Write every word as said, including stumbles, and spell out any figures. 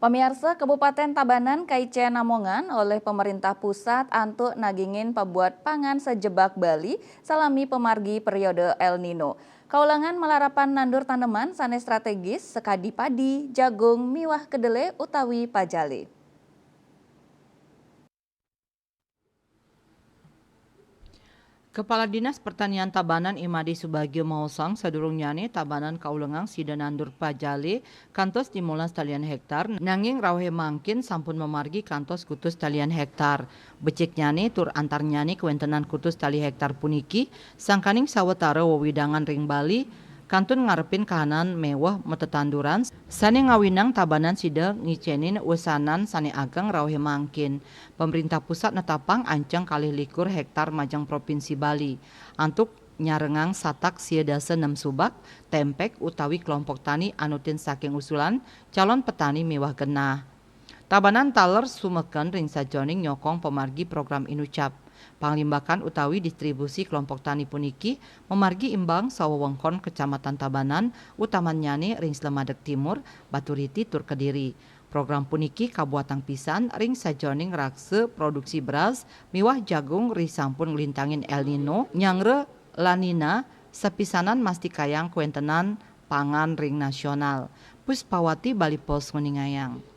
Pamiarsa, Kabupaten Tabanan kaicén namongan olih pemerintah pusat antuk nagingin pabuat pangan sajebag Bali salami pamargi periode El Nino. Kaulengan malarapan nandur taneman sané strategis sakadi padi, jagung, miwah kedelé utawi pajalé. Kepala Dinas Pertanian Tabanan Imadi Subagio maosang, sadurungnyané Tabanan kaulengang sida nandur pajalé kantos limolas talian héktar, nanging rauhé mangkin sampun mamargi kantos kutus talian héktar. Beciknyané tur antarnyané kawéntenan kutus tali héktar puniki, sangkaning sawatara wewidangan ring Bali, kantun ngarepin kahanan miwah matetanduran, sané ngawinang Tabanan sida ngicénin wesanan sané ageng rauhé mangkin. Pamréntah pusat netapang anceng kalih likur héktar majeng Provinsi Bali. Antuk nyarengang satak sia dasa nem subak, tempek utawi kelompok tani anutin saking usulan calon petani miwah genah. Tabanan taler sumeken ring sajeroning nyokong pamargi program Inucap. Panglimbakan utawi distribusi kelompok tani puniki mamargi imbang sawewengkon Kecamatan Tabanan, utamannyané ring Slemadeg Timur, Baturiti tur Kediri. Program puniki kabuatang pisan ring sajeroning raksa produksi beras miwah jagung risampun nglintangin El Nino, nyanggra La Nina, sapisanan mastikayang kawéntenan pangan ring nasional. Puspawati, Bali Post, nguningayang.